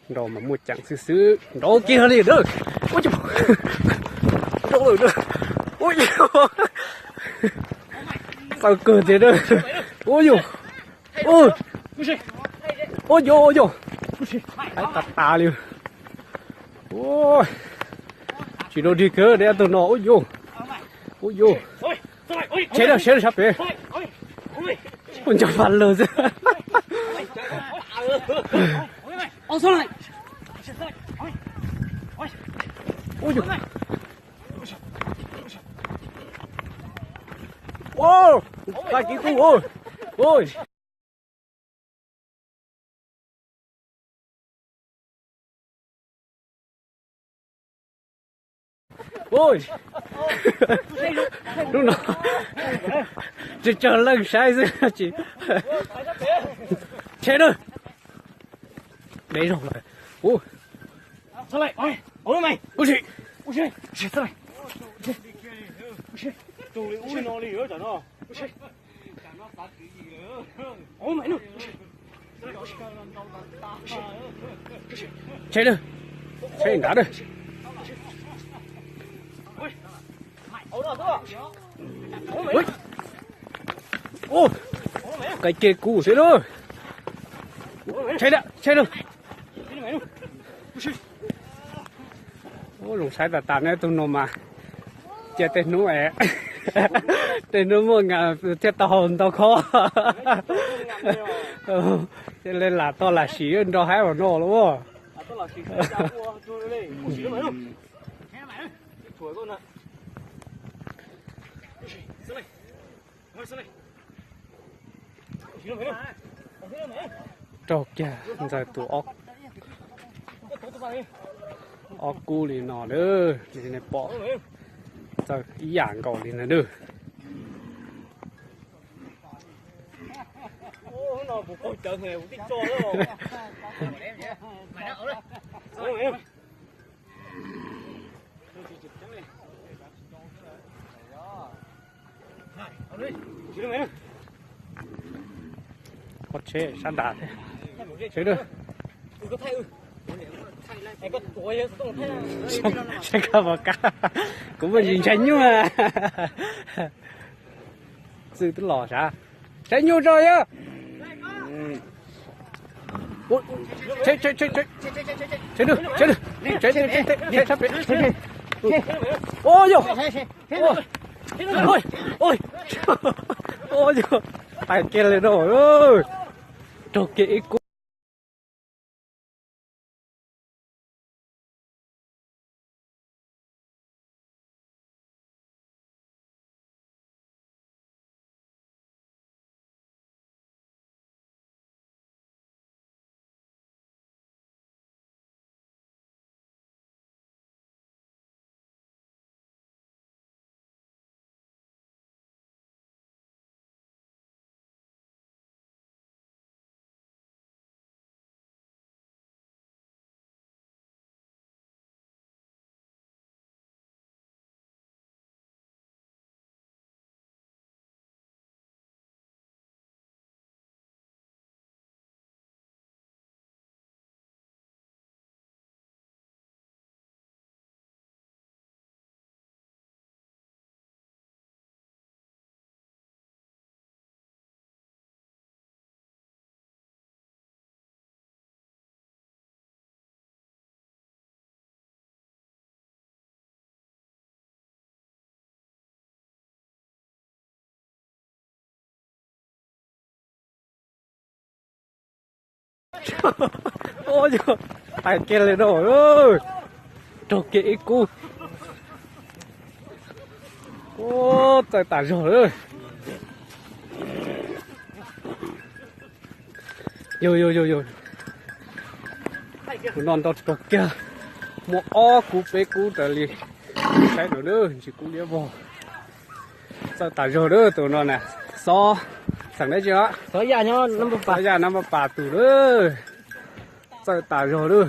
Nrau mas muaj ceem xwb xwb, nrau kiag li na. Ua, nrau lawm na. Ua, txaus kawg tiag na. Ua yog, ua yog, ua yog, haib tas tas li. Ua, tsis dua dig kawg dab tug no. Ua yog, ua yog, tsheb na, tsheb na sab pem. Ua nco faj lawg xwb. Ua, ua, tag kis kuv, ua. Ua, hnub no tsawg tsawg leej saib xwb tsis. Tsheb na, deb zog lawm. Ua, ua si, ua si, ua si. Tsheb na, tsheb nrad na. Ua, qe kiag kuv xwb na. Tsheb na, tsheb na. Ua, zoo saib tas tas ne, tus no mas cia tej hnub, tej hnub muaj ngas thiaj tau haus ntau khob. Cia li lam toj lam sim nrau haib ua no los. Raug kiag ntxawg tus ob, ob kub li no na, nej pom txawj ib yam nkaus li ntawd na. Pob tsheb sab nrad thiab. Tsheb na. Saib koj pom kab, kuv muaj ntsis ntshai nyuj. Txwj twb los sav, saib nyuj tso yog. Ua yog, ua yog, pais kiag li no, raug kiag ib kub. Ua yog, pais kiag li no, raug kiag ib kub. Ua, txawj tas zog lawm. Yog yog yog yog, tus no nrau raug kiag, muaj ob kub peb kub raws li saib no na, ntsis kub liab vog. Txawj tas zog lawm tus no na. Xob, xeem dab tsi os? Xob Yaj Nab Npaj Pas tus lawm. Txawj tas zog lawm.